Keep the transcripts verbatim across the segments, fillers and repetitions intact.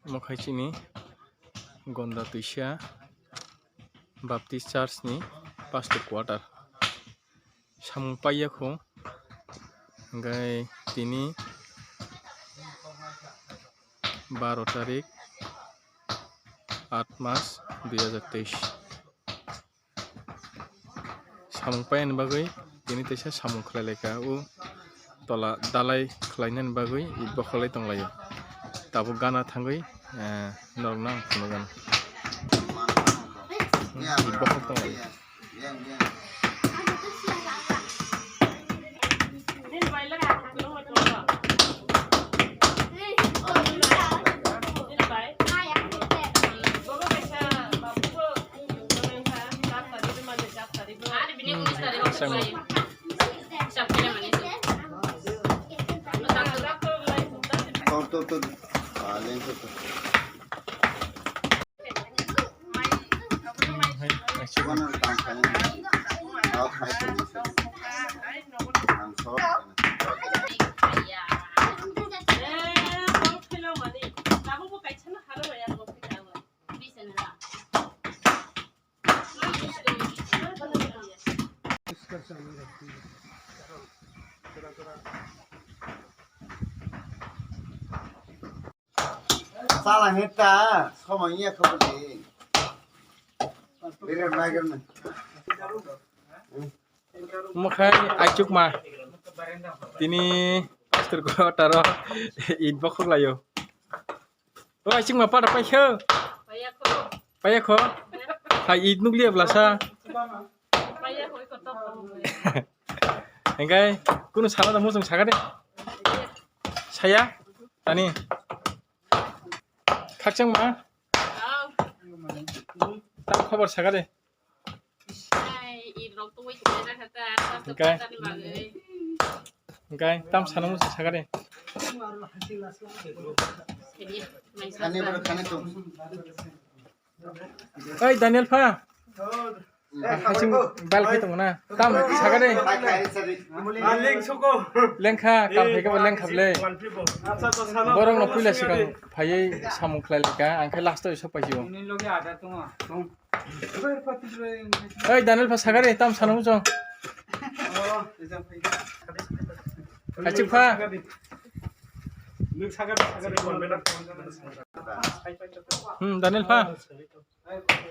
Omo khai chini Gonda Twisa Baptist Church ni Pastor Quarter. Samung paiya kho, hingkai tini baro tarik, aat mas, dui hazar teis. Samung paiyani bagwi tini teisa samung khlai laikha, o tola dalai khlainani bagwi bokhorlai tonglaio. Tabuk gana thangwi, eh, norokno ang phunukgano. Hmm, bokhor tonglaio. Sala heta, sama iya kau beli. Biar mager nih. Omo khai aichukma. Tini Pastor Quarter o it bokhok laio. O aichukma pada paikho. Paiyakho. Hai it nukliya blasa. Hingkai kunu sala da muchung sakha de. Saya tani. Khakchangma. Tam khobor sakha de. Hingkai, hingkai tam sana muchung sakha de. Oi Daniel pha. Hasing bal khai tongo na. Tam sakha de. Lengkha kam khai khe lengkha ble. Borok no puila sikang phaiwi samung khlai laikha, ang khe last o sok paisio. Oi Daniel pha sakha de, tam sana muchung. Aichuk pha. Hmm, Daniel pha.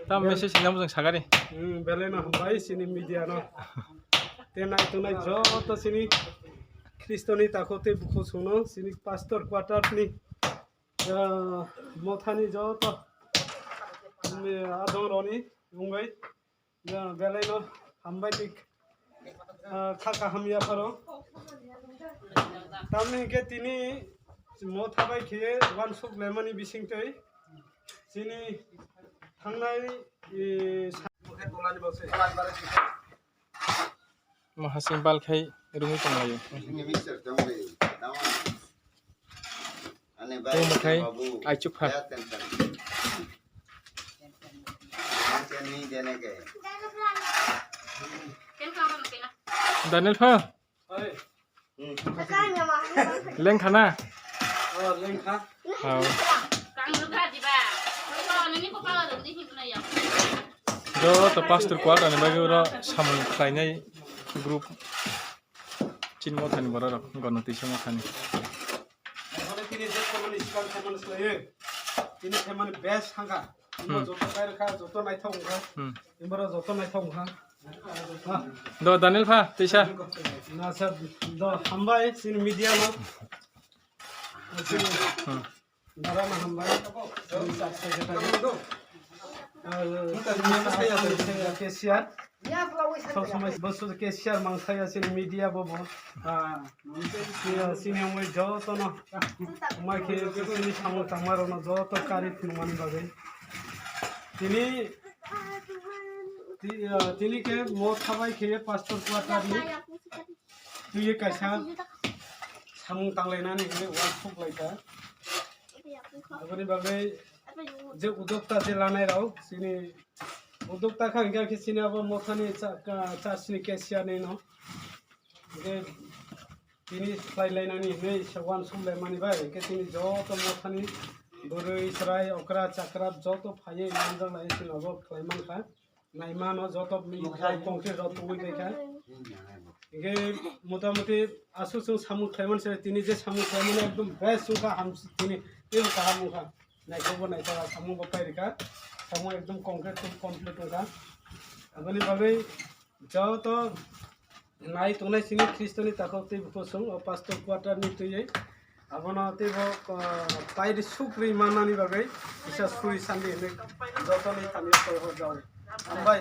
Tam message hinam jang sakha de. Hmm, belai no hambai chini media no. Te nai tongnai joto chini Khristo ni takhuk tei bukhuk song no chini Pastor Quarter ni, ah, motha ni joto, hmm, adong roni wngwi, ah, belai no hambai tik, ah, kha kaham yapharo. Tamni hwnkhe tini motha bai khe uansuk lemani bisingtwi chini thangnai, eh, sa- Mahasing bal khai rungwi tonglaio. Tei omo khai aichuk pha. Daniel pha. Lengkha na? Hao. Joto Pastor Quarter ni bagwi oro samung khlainai group. Chini mothani borok rok, Gono Twisa mothani. Tini khe mani best hangkha. Hmm. Joto kairwkha, joto naithok wngkha. Hmm. Imboro joto naithok wngkha. Do Daniel pha, tisa. Na sir, do hambai, chini media no. Hmm. Dara no hambai. Chini sub secretary. Ah, cashier. Sob somoi bo sudu cashier mangthaya chini media bo bo. Ah, sini, sini wngwi jotono. Wngma khe chini samung tangmarokno joto kari phunukmani bagwi. Tini, ti-, ah, tini khe motha bai khe Pastor Quarter ni twi kaisa samung tanglainani hwnwi uansuk laikha. Aboni bagwi je udokta je lanai rok chini udokta kha hwnkhe chini abo mothani cha-, ka-, church ni cashier ni no. Hwnkhe tini khlai lainani hwnwi se uansuk laimani bai hwnkhe tini joto mothani Bwrwi, chwrai, okra, chakra joto phaiwi manjaknai chwng obo khlai mankha. Naimano joto mi-, Mokha. Concrete rok tubui tongkha. Hingke motamuti aswk chwng samung khlaimani se tini je samung khlaimani ekdom best wngkha, ham tini teibo kaham wngkha. Naithokbo naithok samung bo pairikha. Samung ekdom concrete tei complete wngkha. Aboni bagwi joto nai tongnai sini Khristoni takhuk tei bukhuk song o pastor quarter ni twiwi abono teibo, ah, pairi sukri manani bagwi kisa suri sandi hinwi jotoni thani koi hor jao. Hambai.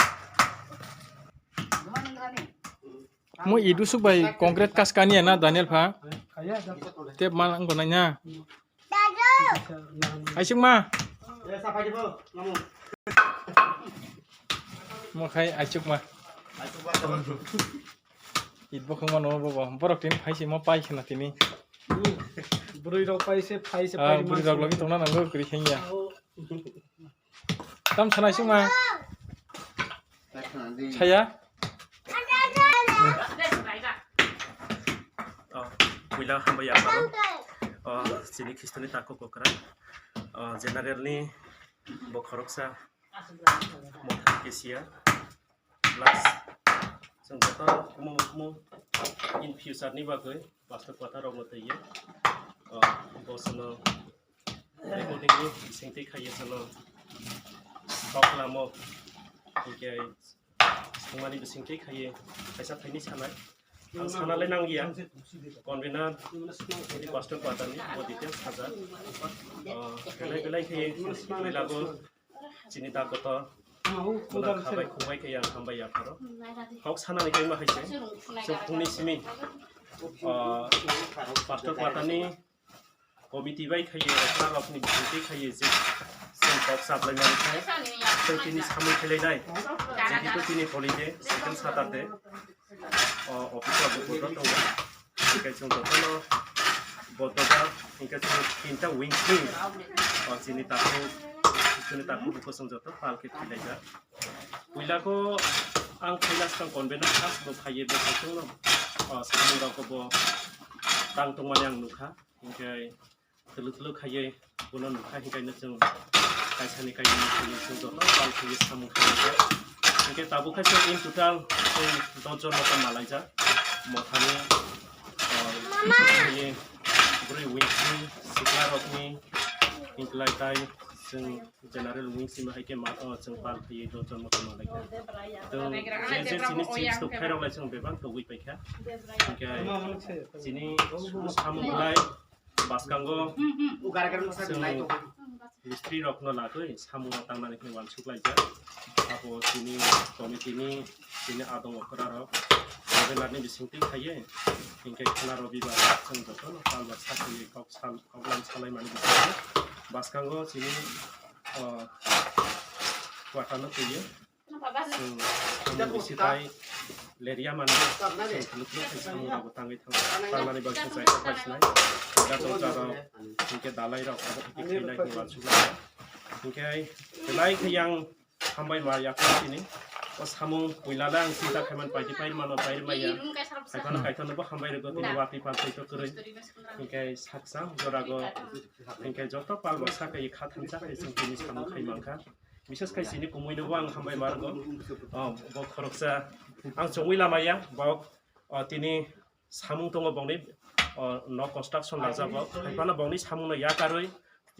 Mo idu suk bai concrete kas kani na Daniel pha. Kaya jao. Tep mal ang gonai na. Aisuk ma. Mo khai aisuk ma. It bo khungma no bo bo. Borok tin phai se mo pai khna tini. Bwrwi rok pai se, phai se, ah, pai bwrwi rok logi tongna nango kwrwi khengya. Tam sana aisuk ma. Saya. Oh, puila hambai ya paro. Oh, sini Khristoni takhuk kokra. Oh, general ni bo khoroksa. Mothani kesia. Plus, chwng joto kumu kumu in future ni bagwi pastor quarter rok no twiwi, oh, bo chwngno recording ni bising twi khaiwi chwngno kok lamo, hinkhe swngmani bising twi khaiwi kaisa thaini sanai. Ang sana le nangya, convener, pastor quarter ni bo details sajak. Oh, belai belai khe puila bo chini dagoto mwnang khabai khumbai khe yang hambai ya pharo. Kok sanani kaima hai se, chwng phungni simi, ah, pastor quarter ni committee bai khe okra rok ni bising twi khe je chwng kok saplai mani khe chwng tini samung khelai nai, jehetu tini holiday, second Saturday. O office o bukur rok tongo. Hinkhe chwng jotono botoba, hinkhe chwng tinta wings ni, o chini takhuk, chini takhuk bukur chwng joto pal khe khilaijak. Puila kho ang khaina swkang convener first bo phaiye bo kosongno, o samung rok bo tang tongmani ang nukha. Hinkhe Thwlwk thwlwk khaiwi bono nukha, hinkhe no chwng kaisani kainwi chwng joto pal khaiwi samung khaijak. Hinkhe tabuk khe chwng in total chwng dos jon no malaijak. Mothani, ah, bwrwi wings ni, sikla rokni, hinklai tai chwng general wings ni hai khe ma, ah, chwng pal khaiwi dos jon no malaikha. Chwng je je chini chips tok khairok lai chwng bebak togwi paikha. Hinkhe chini samung lai Bwskango chwng mistri rokno lagwi samung rok tangnani khe uansuk laijak. Abo chini committee ni chini adong okra rok convener ni bisingtwi khaiwi hinkhe khwna robibar chwng jotono pal baksa khaiwi kok sal, kok lam salai mani bisingtwi bwskango chini, o, kwatano twiwi. Chwng samung bisi tai lerya mani, chwng thwlwk thwlwk khe samung rokbo tangwi thang, tangmani bagwi chwng chaithok bai sinai. Jajok jajok hinkhe dalai rok abo hinkhe khailai uansuk laijak. Hinkhe belai khe yang hambai ma yaphang tini. O samung puila le ang chinta khaimani paidi pairi mano, pairi maya. Haiphano kaithokno bo hambai rwgo tini watwi pansai to kwrwi. Hinkhe saksa jorago hinkhe joto pal baksa khe kha thansa khe chwng tini samung khai mankha. Bises khai chini kumui no bo ang hambai ma rwgo. O, bo khoroksa ang chongwi lama ya, bo, o, tini samung tongo bongni, o, nok construction lajak bo. Haiphano bongni samung no yakarwi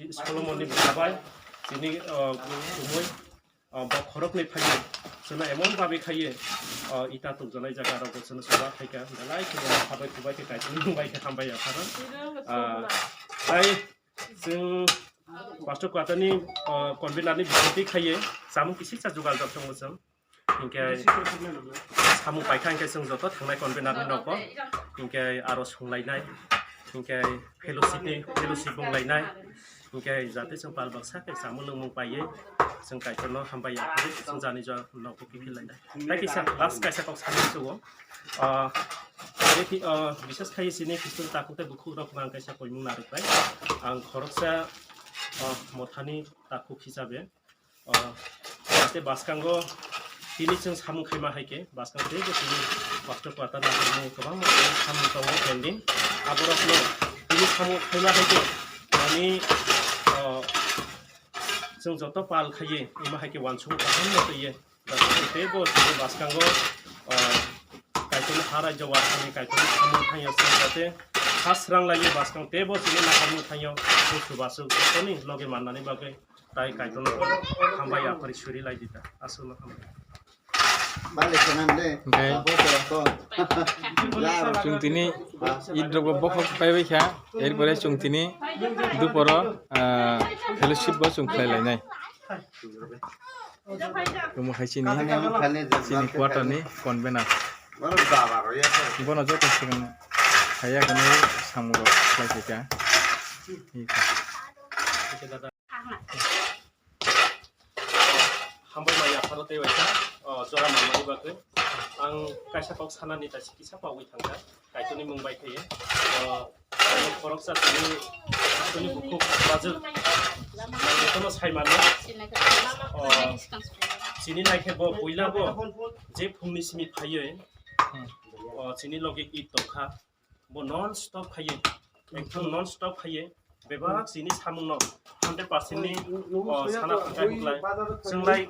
Solomon ni bwsa bai chini, o, kumui, o, bo khoroknwi phaiwi chwngno emon babi khaiwi, o, ita tukjaknai jaga rok bo chwngno chuba khaikha. Belai khe bo khabai khubai khe kaiching bai khe hambai ya phano. Ah, tai Chwng pastor quarter ni, o, convener ni bisingtwi khaiwi chamung kisisa jugal rok tongo chwng. Hinkhe samung paikha hinkhe chwng joto thangnai convener ni nogo. Hinkhe aro songlainai. Hinkhe fellowship ni, fellowship bonglainai. Hinkhe jate chwng pal baksa khe chamung nwngmung paiwi chwng Kaitorno hambai ya phari chwng jani jora nogo kiphil lainai. Tai kisa last kaisa kok sanai sugo. Ah, aro ki, ah, bises khai chini Khristo takhuk tei bukhuk rok ang kaisa koimung narwk bai. Ang khoroksa, ah, mothani takhuk hisabe, ah, tei bwskango tini chwng samung khaima hai khe, bwskango teibo tini pastor quarter ni samung kwbangma samung tongo pending. Aborokno tini samung khaima hai khe, ani, ah, Chwng joto pal khaiwi imo hai khe uansukmung kaham no twiwi teibo chini bwskango, o, Kaitorni ha raijao aswkni Kaitorni samung thangya chwng jate ha srang laiwi bwskang teibo chini naharmung thangya bwswk bwswk jotono logi mannani bagwi tai Kaitorno hambai yaphari suri lai di ta. Aswkno hambai. Hwnkhe chwng tini Eid rokbo bokhok paibai kha, erpore chwng tini duporo, ah, fellowship bo chwng khlai lainai. Omo hai chini, chini quarter ni convener. Bono joto swkang hai ya hwnwi samung rok khlai phaikha. Hambai mai yapharo tei waisa, o, jora manmani bagwi. Ang kaisa kok sanani ta kisa pogwi thangkha. Kaitorni mung bai khe, o, khoroksa tini, tini bukhuk bajwk. Nangni kono sai mano. O, chini naikhe bo puila bo je phungni simi phaiwi, o, chini logi Eid tongkha. Bo non stop khaiye, ekdom non stop khaiye, bebak chini samung no hundred percent ni, o, sana phakai buklai. Chwnglai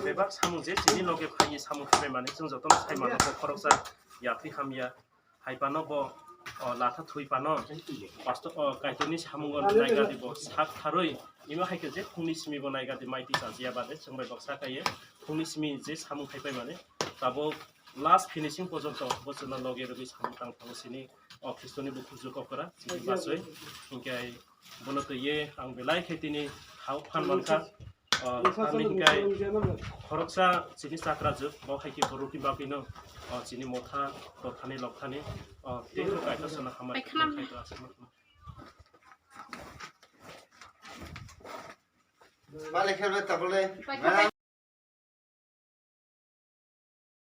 bebak samung je chini loge khaiye samung khe mani chwng jotono sai mano bo khoroksa yathwi hamya. Hai pano bo, o, latha thwi pano pasto, o, Kaitorni samung o naiga di bo sak tharwi imo hai khe je phungni simi bo naiga di mai twi chajiya bade chwng bai bok sa kaiye phungni simi je samung khai pai mani tabuk last finishing porjonto bo chwngno loge rwgwi samung tang thango chini o Khristoni bukhuk jukokra chini bachwi. Hinkhe bono twiwi ang belai khe tini hao phan mankha. O, tamni hinkhe khoroksa chini chakra juk bo hai khe borokni bagwino, o, chini motha dothani lokthani, o, tei kaitor sana hamari khaikha. Bale khe bai tabole.